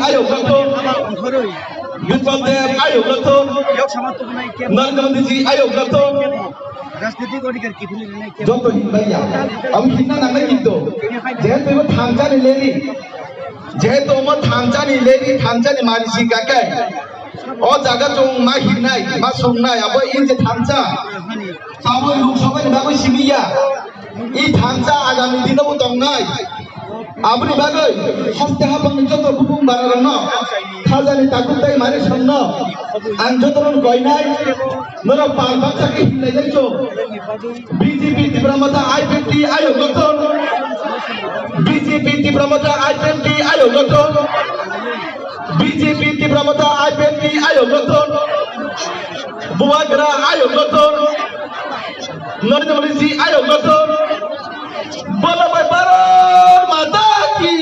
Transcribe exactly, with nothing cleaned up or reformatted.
ayok gathon, Bipal Deb ayok gathon, Narendra Modi ji ayok gathon. Joto hinbai ya. Amo hinna nangnai kintu. Jehetu imo thansa ni leri. Jehetu imo thansa ni leri, thansa ni mari si kakai. O jaga chwng ma hinnai, ma sungnai, abo in je thansa. Abo Lok Sabha ni bagwi simi ya. I thansa agami dino bo tongnai. Aboni bagwi haste haphangni joto bupung bararokno, khajani takhuk tei mari songno ang jotono koinai, norok pal baksa khe hinlai lai chwng. B J P Tipra Motha I P F T ayok gathon. B J P Tipra Motha I P F T ayok gathon. B J P Tipra Motha I P F T ayok gathon. Bubagra ayok gathon. Narendra Modi ji ayok gathon. Bolo bai Bharat Mata ki.